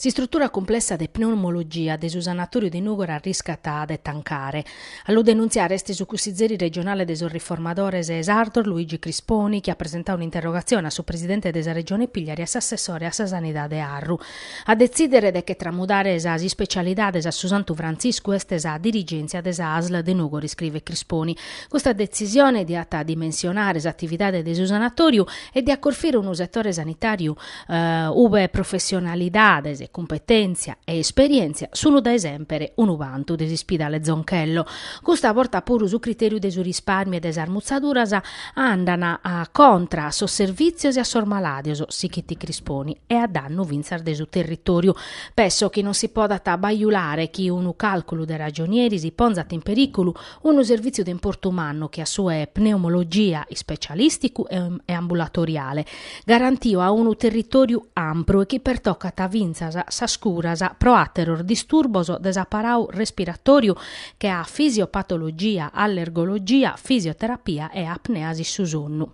S'istrutura cumplessa de pneumologia de su Sanatòriu de Nùgoro arriscat de tancare. A lu denuntziare est su cussizeri regionale de sos Riformadores Sardos Luigi Crisponi chi at presentadu un'interrogatzione a su presidente de sa Regione Pigliaru e a s'assessore a sa Sanidade Arru. A detzìdere de che tramudare sas ispecialidades a su Santu Frantziscu est sa dirigèntzia de sa ASL de Nùgoro, iscrivet Crisponi. Custa detzisione diat dimensionare s'atividade de su sanatòriu e diat corfire unu setore sanitàriu ube professionalidades, cumpetèntzia e esperièntzia sunt dae semper unu bantu de s'ispidale Zonchello. Custa borta puru su critèriu de su rispàrmiu e de sas mutzaduras andan contra a sos servìtzios e a sos malàdios, sighit Crisponi, e a dannu fintzas de su territòriu. Pesso chi non si podat bajulare chi unu càlculu de ragionieris ponzat in perìculu Unu servìtziu de importu mannu che a su 'e pneumologia ispecialìsticu e ambulatoriale, garantiu a unu territòriu ampru e chi pertocat fintzas sas curas pro àteros disturbos de s'aparau respiratòriu che a fisiopatologia, allergologia, fisioterapia e apneas in su sonnu.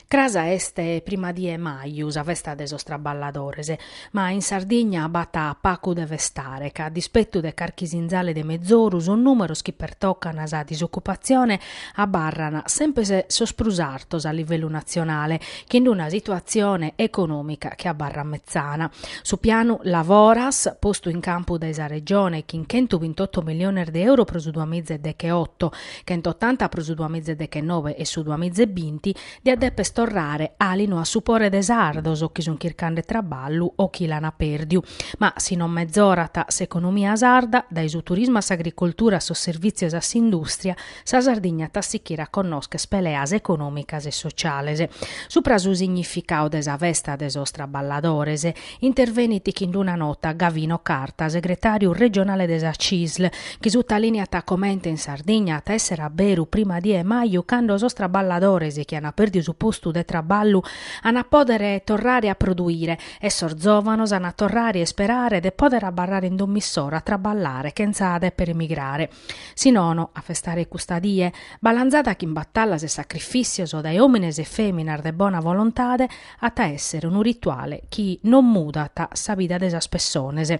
Cras est prima die 'e maju, sa festa de sos traballadores, ma in Sardigna b'at pagu de festare, ca a dispetu de carchi sinzale de mezoru sos nùmeros chi pertocan sa disocupatzione abarran semper sos prus artos a livellu natzionale, chin una situatzione econòmica chi abarrat metzana. Su pianu Lavoras, postu in campu dae sa Regione chin chentubintotto milliones de euro pro su duamiza e decheotto, chentotanta pro su duamiza e dechenoe e su duamiza e binti, diat deper torrare àlinu a su pore de sardos chi sunt chircande traballu o chi l'ant pèrdiu. Ma si non mezorat s'economia sarda, dae su turismu a s'agricoltura a sos servìtzios a s'indùstria, Sa Sardigna at a sichire a connoscher peleas econòmicas e sociales. Supra su significau de sa festa de sos traballadores, intervenit chin d'una nota Gavino Carta, segretàriu regionale de sa Cisl, chi sutalìniat comente in Sardigna at a èssere a beru prima die 'e maju cando sos traballadores chi an pèrdiu su postu de traballu an a pòdere torrare a produire e sos zòvanos an a torrare a isperare de pòdere abarrare in domo issoro a traballare chentza dèpere emigrare. Si nono, a festare custa die, balanzada chin batallas e sacrifìssios dae òmines e fèminas de bona volontade, at a èssere unu rituale chi non mudat sa vida de sas pessones.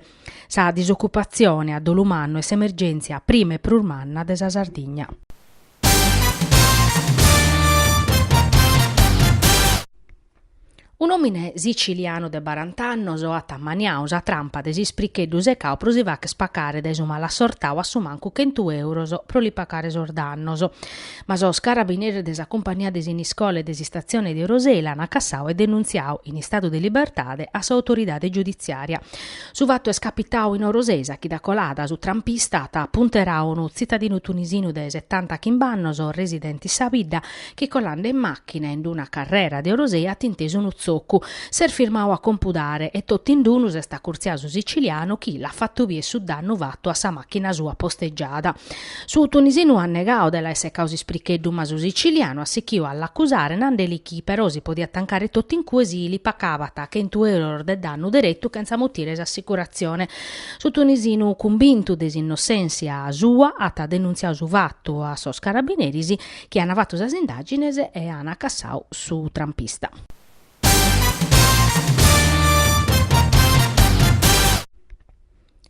Sa disocupatzione, a dolu mannu, est s'emergèntzia prima e prus manna de sa Sardigna. Un'òmine sicilianu de barant'annos at ammaniadu sa trampa de s'ispricheddu secadu pro si fagher pacare dae su malassortadu a su mancu chentu euros pro li pacare sos dannos. Ma sos carabineris de sa cumpagnia de Siniscola e de s'istatzione de Orosei l'an cassadu e denuntziadu in istadu de libertade a s'autoridade giuditziària. Su fatu est capitadu in Orosei sa chida colada, su trampista at punteradu unu tzitadinu tunisinu de setantachimb'annos residente in sa bidda chi colande in màchina in una carrera de Orosei at intesu unu tzocu. S'est firmadu a compudare e totu in unu s'est acurtziadu su sicilianu chi l'at fatu bier su dannu fatu a sa màchina sua postegiada. Su tunisinu at negadu de l'aer secadu s'ispricheddu ma su sicilianu at sichidu a l'acusare nandeli chi però si podiat tancare totu in cue si li pacabat chentu euros de dannu deretu chentza mutire s'assicuratzione. Su tunisinu cumbintu de s'innossèntzia sua at denuntziadu su fatu a sos carabineris chi an fatu sas indàgines e an cassadu su trampista.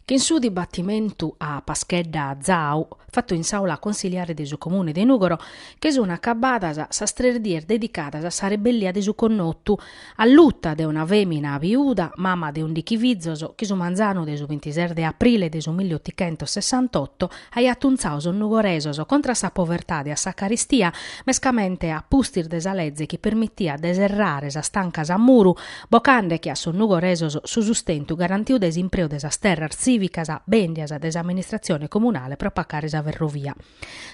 Chin su dibattimentu a Paschedda Zau, fatu in s'àula consiliare de su Comune de Nùgoro, che sun acabadas sas tres dies dedicadas a sa rebellia de su connotu, Alluta de una fèmina viuda, mama de ùndichi fizos, chi su manzanu de su bintises de aprile de su milliotichentosessantotto aiat untzadu sos nugoresos contra a sa povertade e a sa caristia, mescamente a pustis de sa leze chi permitiat de serrare sas tancas a muru, bocande-che a sos nugoresos su sustentu garantiu dae s'impreu de sas terras tzìvicas bèndias dae s'amministratzione comunale pro pacare sa ferrovia.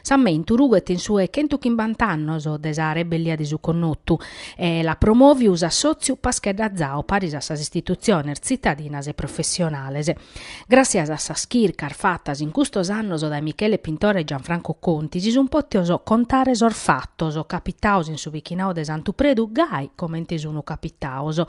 S'ammentu rughet in su 'e chentuchimbant'annos de sa rebellia de su connotu e l'at promòviu s'assòtziu Paschedda Zau paris a sas istitutziones tzitadinas e professionales. Gràssias a sas chircas fatas in custos annos dae Michele Pintore e Gianfranco Conti si sunt pòtios contare sos fatos capitados in su bichinadu de Santu Predu gai comente sun capitados.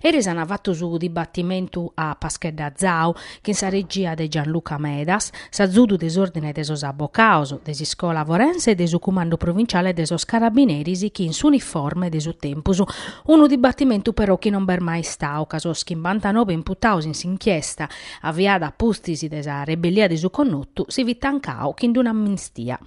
Eris an fatu su dibatimentu a Paschedda Zau chin sa. regia de Gianluca Medas, s'azudu de s'Òrdine de sos Abocaos, de s'Iscola Forense e de su Cumandu Provinciale de sos Carabineris chin s'uniforme de su tempus. Unu dibatimentu però chi non b'est mai istau, ca sos chimbantanobe imputaos in s'inchiesta, aviada a pustis de sa rebellia de su connotu, si fit tancau chin d'un'amnistia.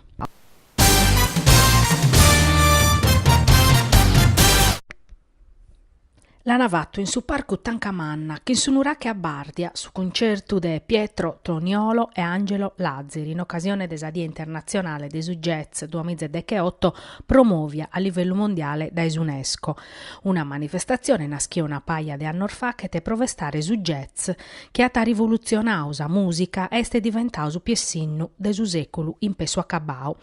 L'ana fatu in su parcu Tanca Manna, chin su nurache a bàrdia, su cuncertu de Pietro Toniolo e Angelo Lazzeri in ocasione de sa Die Internatzionale de su Jazz duamiza e decheoto promòvia a livellu mondiale dae s'Unesco. Una manifestatzione naschia una paja de annos fachet pro festare su jazz chi at rivolutzionadu sa mùsica e est diventadu su piessinnu de su sèculu in pessu acabadu.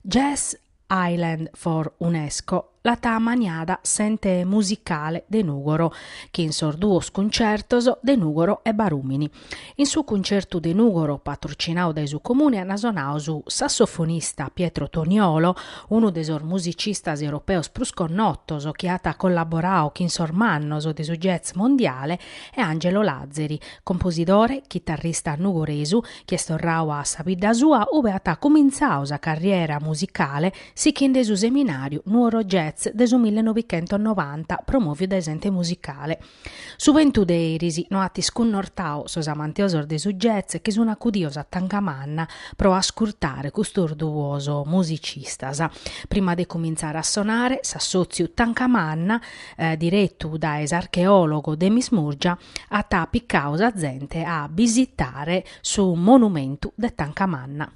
Jazz Island for Unesco l'at ammaniada s'ente musicale de Nùgoro, chin sos duos cuncertos de Nùgoro e Barùmini. In su cuncertu de Nùgoro, patrocinadu dae su Comune, an sonadu su sassofonista Pietro Toniolo, unu de sos musicistas europeos prus connotos chi at collaboradu chin sos mannos de su jazz mondiale, e Angelo Lazzeri, composidore, chitarrista nugoresu, chi est torradu a sa bidda sua ube at cumintzadu sa carriera musicale sichinde su seminàriu Nuoro Jazz de su millenovichentonovanta promòviu dae s'ente musicale. Su bentu de eris no at iscunnortadu sos amantiosos de su jazz chi sun acudidos a Tanca Manna pro ascurtare custos duos musicistas. Prima de cumintzare a sonare, s'assòtziu Tanca Manna, diretu dae s'archeòlogo Demis Murgia, at picadu sa zente a bisitare su monumentu de Tanca Manna.